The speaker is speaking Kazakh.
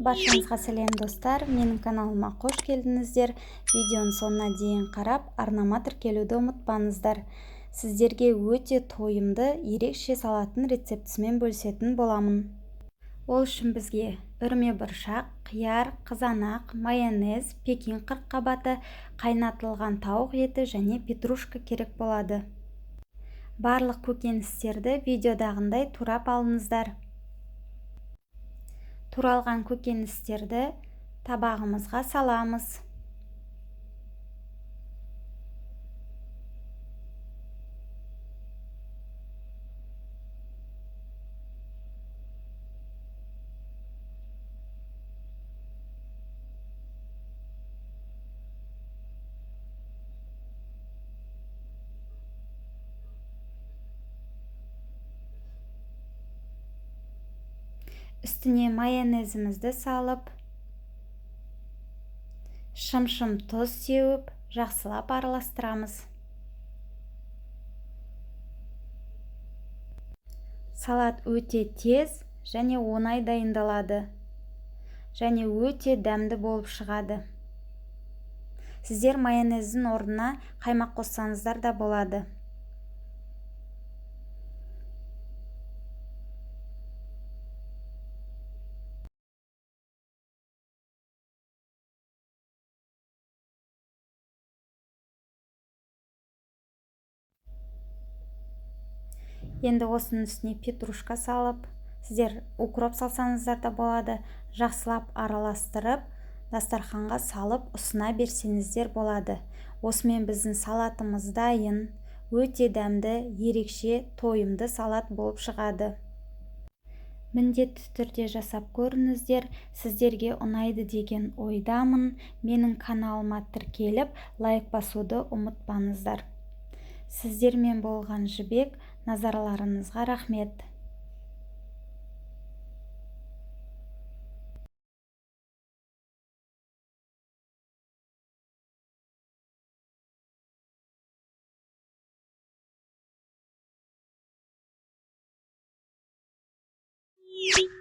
Баршаңызға сәлем достар, менің каналыма қош келдіңіздер. Видеоның соңына дейін қарап, арнама тіркелуді ұмытпаңыздар. Сіздерге өте тойымды, ерекше салаттың рецептісімен бөлісетін боламын. Ол үшін бізге үрме бұршақ, қияр, қызанақ, майонез, пекин қырыққабаты, қайнатылған тауық еті және петрушка керек болады. Барлық көкөністерді видеодағындай турап алыңыздар. Туралған көкөністерді табағымызға саламыз. Үстіне майонезімізді салып, шым-шым тұз сеуіп, жақсылап араластырамыз. Салат өте тез және оңай дайындалады және өте дәмді болып шығады. Сіздер майонездің орнына қаймақ қоссаңыздар да болады. Енді осының үстіне петрушка салып, сіздер укроп салсаңыздар да болады, жақсылап араластырып, дастарханға салып ұсына берсеңіздер болады. Осымен біздің салатымыз дайын. Өте дәмді, ерекше, тойымды салат болып шығады. Міндетті түрде жасап көріңіздер, сіздерге ұнайды деген ойдамын. Менің каналыма тіркеліп, лайк басуды ұмытпаңыздар. Сіздермен болған Жібек, назарларыңызға рахмет. You.